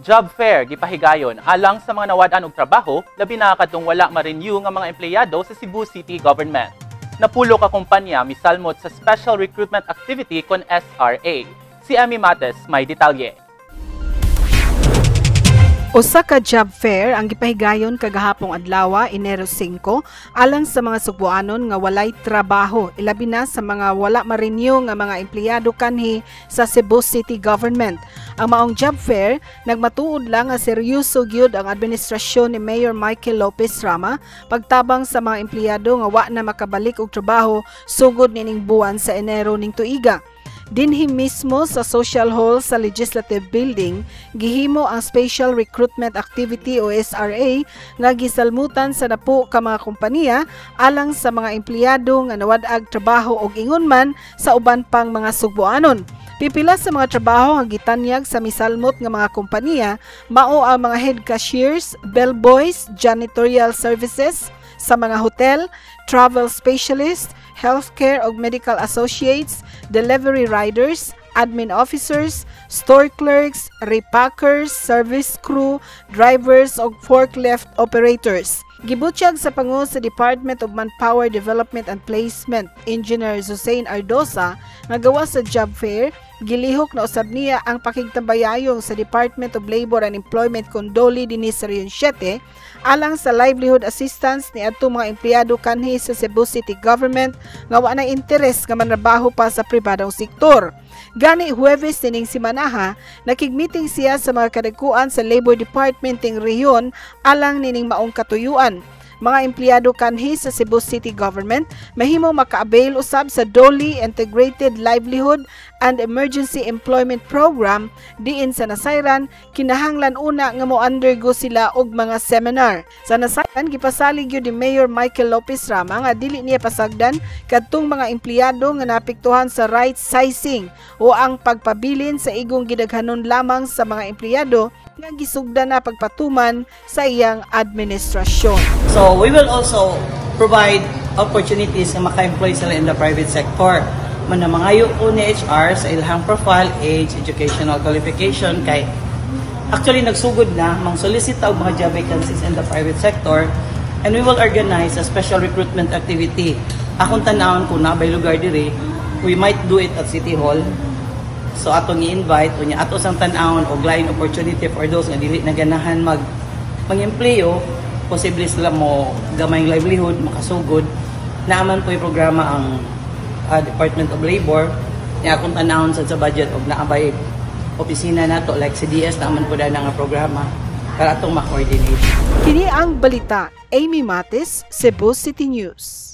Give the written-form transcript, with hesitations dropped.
Job fair gipahigayon alang sa mga nawad-an og trabaho, labi na kadtong wala ma-renew nga mga empleyado sa Cebu City Government. Napulo ka kumpanya misalmot sa Special Recruitment Activity kon SRA. Si Emmy Mates may detalye. Usa ka job fair ang gipahigayon kagahapong adlaw, Enero 5, alang sa mga Sugbuanon nga walay trabaho, ilabi na sa mga wala ma-renew nga mga empleyado kanhi sa Cebu City Government. Ang maong job fair nagmatuod lang nga seryoso gyud ang administrasyon ni Mayor Michael Lopez Rama pagtabang sa mga empleyado nga wa na makabalik og trabaho sugod nining buwan sa Enero ning tuiga. Dinhi mismo sa social hall sa Legislative Building, gihimo ang Special Recruitment Activity o SRA nga gisalmutan sa napo ka mga kompanya alang sa mga empleyado nga nawad-ag trabaho og ingon man sa uban pang mga Sugbuanon. Pipila sa mga trabaho nga gitanyag sa misalmot nga mga kompanya mao ang mga head cashiers, bellboys, janitorial services sa mga hotel, travel specialist, healthcare ug medical associates, delivery riders, admin officers, store clerks, repackers, service crew, drivers ug forklift operators. Gibutyag sa pangu sa Department of Manpower Development and Placement, Engineer Hussein Ardosa, nga gawas sa job fair, gilihok na usab niya ang pakigtambayayong sa Department of Labor and Employment kon DOLE dinhi sa Region 7 alang sa livelihood assistance ni adto mga empleyado kanhi sa Cebu City Government nga wa na interes nga manrabaho pa sa pribadong sektor. Gani Huwebes nining simanaha, nakig-meeting siya sa mga kadagkuan sa Labor Department ting rehiyon alang nining maong katuyuan. Mga empleyado kanhi sa Cebu City Government mahimo maka-avail usab sa DOLE Integrated Livelihood and Emergency Employment Program diin sa nasayran kinahanglan una nga mo undergo sila og mga seminar. Sa nasayran, gipasalig gyud ni Mayor Michael Lopez Rama nga dili niya pasagdan kadtong mga empleyado nga naapektuhan sa right sizing o ang pagpabilin sa igong gidaghanon lamang sa mga empleyado nga gisugdan na pagpatuman sa iyang administrasyon. So we will also provide opportunities na maka-employ sila in the private sector. Man na mangayo ko ni HR sa ilang profile, age, educational qualification, kay actually nagsugod na mang solicit og mga job vacancies in the private sector, and we will organize a special recruitment activity. Akong tanawon kung naa bay lugar diri, we might do it at City Hall. So atong i-invite unya ato sang tan-awon og lain opportunity for those nga dili na ganahan mag-empleo, posible sila mo gamay livelihood, makasugod. Naa man poy programa ang Department of Labor niya. Akong tanawon sa budget og naa bay opisina nato like si DS, naa man po na nga programa para atong ma-coordinate. Kini ang balita. Amy Matis, Cebu City News.